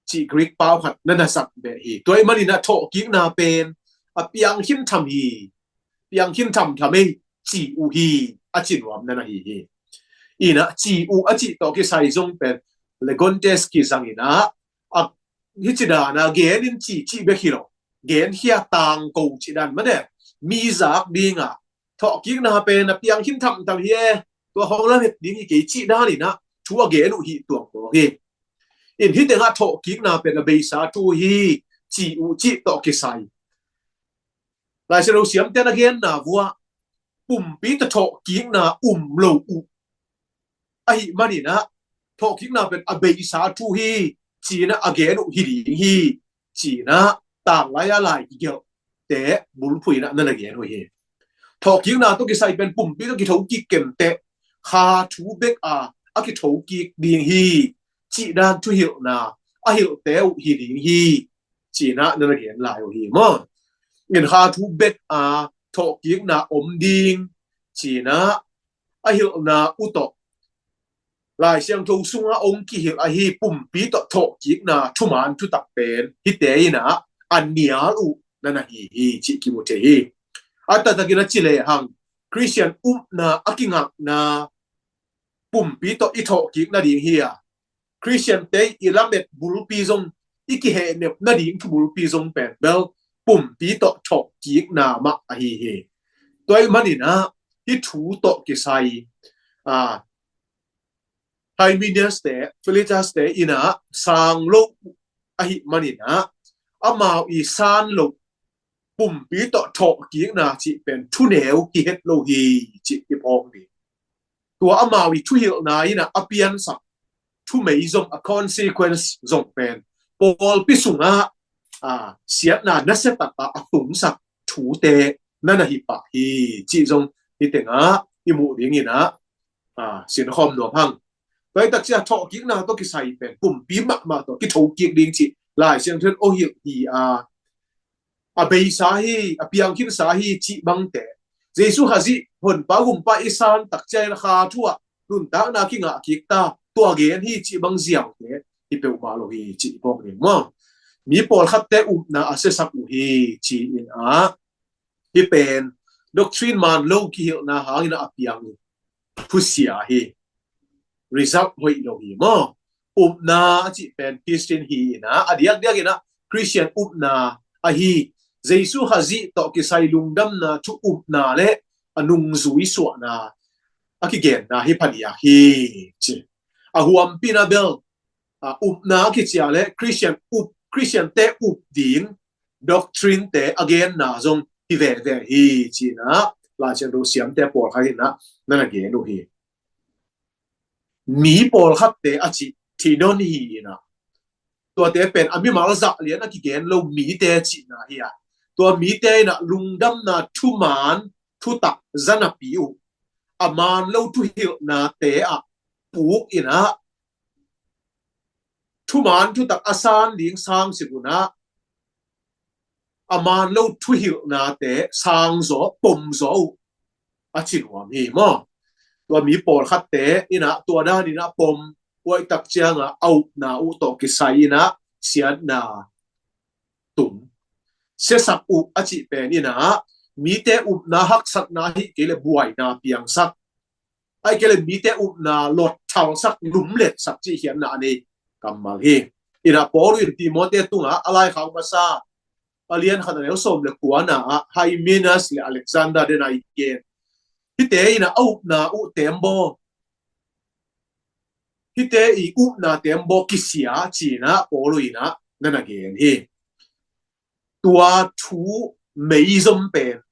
cih Greek pau khat na na sak beh hi. Tua ih maninah thawhkikna pen a piangkhin tham hi. Piangkhin thamtham ei ci uh hi a ci nuam na na hi hi. Inah ci uh a cih tawh kisai zong pen legontes kizang inah a hi ci dana gen in ci cih bek hi lo. Gen khia tangko cih dan mane mi zak dinga thawhkikna pen a piangkhin thamtham hi e tua hong lamet ding hi kei cih dan inah thu a gen uh hi tuang mawk hi. In hih tengah thawhkikna pen a beisa thu hi ci uh cih tawh kisai Lai Siangtho siamte na genna vuah pumpi tawh thawhkikna um lo uh ahi maninah thawhkikna pen a beisa thu hi cinah a gen uh hi ding hi cinah tanglai a lai kigelhte bulphuinah na na gen uh hi. Thawhkikna tawh kisai pen pumpi tawh kithokik kenteh kha thu bek a a kithokik ding hi cih dan thuhilhna a hilhte uh hi ding hi cinah na na gen lai uh hi maw? In kha thu bek a thawhkikna om ding cinah a hilhna uh tawh Lai Siangtho sungah ong kihilh ahi pumpi tawh thawhkikna thuman thutak pen hihte inah a nial uh na na hi hi cih kimu thei hi. A taktakin a ci lehang Christian upna a kingakna pumpi tawh i thawhkik nading hi a Christian te i lamet bulpi zong i kihehnep nading thu bulpi zong pen bel pumpi tawh thawhkikna mah ahi hi. Tua ih maninah hih thu tawh kisai a Hymenaeus te, Philetus te in ah sang lo ahih manin ah, amau i san lo pumpi tawh thawhkikna cih pen thuneu kihet lo hi cih i phawk ding. Tua amau i thuhilhna in ah a piansak thumeizom, a consequence zong pen pawlpi sungah a siatna nasia takah a tungsak thute na na hi pah hi cih zong hi tengah i muh dingin ah a sinkhawm nuam hang. Tua i takcia thawhkikna tawh kisai pen pumpi mahmah tawh kithokik ding cih Lai Siangtho in aw hilh hi a, a beisa hi, a piangkhinsa hi cih bangte, Jesu Khazih honpa gumpa i san takcia in kha thu ah nuntakna kingah kik ta, tua gen hi cih bang ziaute hi peuhmah lo hi cih i phawk ding maw? Mi pawlkhatte upna a siasak uh hi ci-in ah, hi pen doctrine man lo kihilhna hangin a piang uh, thusia hi. Result hoih lo hi maw? Upna a cih pen Christian hi in ah, a diakdiak in ah Christian upna ahi, Jesu Khazih tawh kisai lungdamna thu upna le a nungzui suahna a kigenna hi phadiak hi ci. A huampina bel a upna a kicia le Christian up, Christian te up ding doctrine te a genna zong hi veve hi ci-in ah Lai Siangtho siamte pawlkhat in ah na na gen uh hi. Mi pawlkhatte a cih thidon hi in ah, tuate pen a mimal zah lian a kigen lo mite cihna hi a, tua mite in ah lungdamna thuman thutak zanapi uh, a man lo thuhilhnate ah puk in ah, thuman thutak a san ding sang sik un ah, a man lo thuhilhnate sang zaw, pom zaw uh a ci nuam hi maw? Tua mi pawlkhatte in ah tua dan in ah pom, tua i takciang ah a upna uh tawh kisai in ah siatna tung. Siasak uh a cih pen in ah mite upna haksatna hi kei le buaina piangsak, ahih kei le mite upna lotthalsak, lumletsak cih khiatna a nei kammal hi. In ah Paul in Timote tungah a laikhak masa a lian khat a neu sawm le kuana ah Hymenaeus le Alexander den a i gen. Hihte in ah a upna uh tembaw, hihte i upna tembaw kisia ci-in ah Paul in ah na na gen hi. Tua thumeizom pen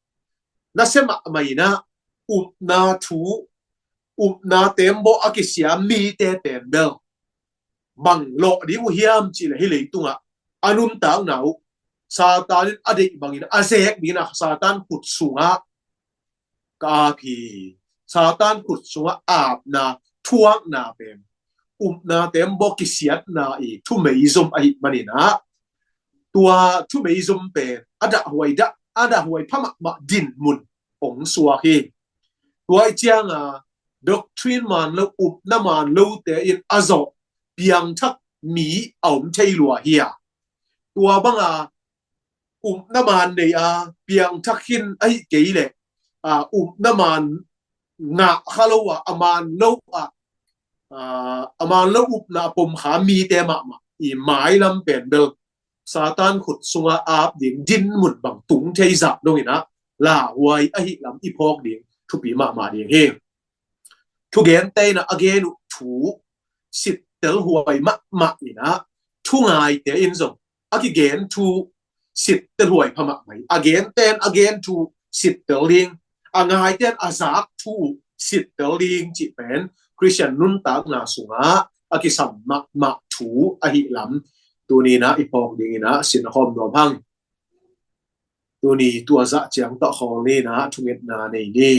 nasia mahmah in ah upna thu, upna tembaw a kisia mite pen bel bang lawh ding uh hiam cih le hih leitungah a nuntakna uh Satan in a deih bangin a zek dingin ah Satan khut sungah ka ap hi. Satan khut sungah apna, thuakna pen upna tembaw kisiatna i thumeizom ahih manin ah, tua thumeizom pen a dahhuai dah, a dahhuai pha mahmah dinmun hong suak hi. Tua i cianga doctrine man lo, upna man lote in a zawh piangthak mi a om thei lua hi a, tua banga upna man nei a piangthak khin ahih kei leh a upna man ngah kha lo a, a man lo a, a man lo upna a pom kha mite mahmah i mailam pen bel Satan khut sunga ap ding dinmun bang tung thei zah dongin ah lauhuai ahih lam i phawk ding thupi mahmah ding hi. Thugente in ah a gen uh thu sittel huai mahmah in ah, thungaite in zong a kigen thu sittel huai pha mahmah hi. A genten a gen thu sittel ding, a ngaiten a zak thu sittel ding cih pen Khristian nuntakna sungah a kisam mahmah thu ahih lam tuni in ah i phawk dingin ah sin a khawm nuam hang. Tuni tua zah ciang tawh khawl ni in ah thungetna nei ni.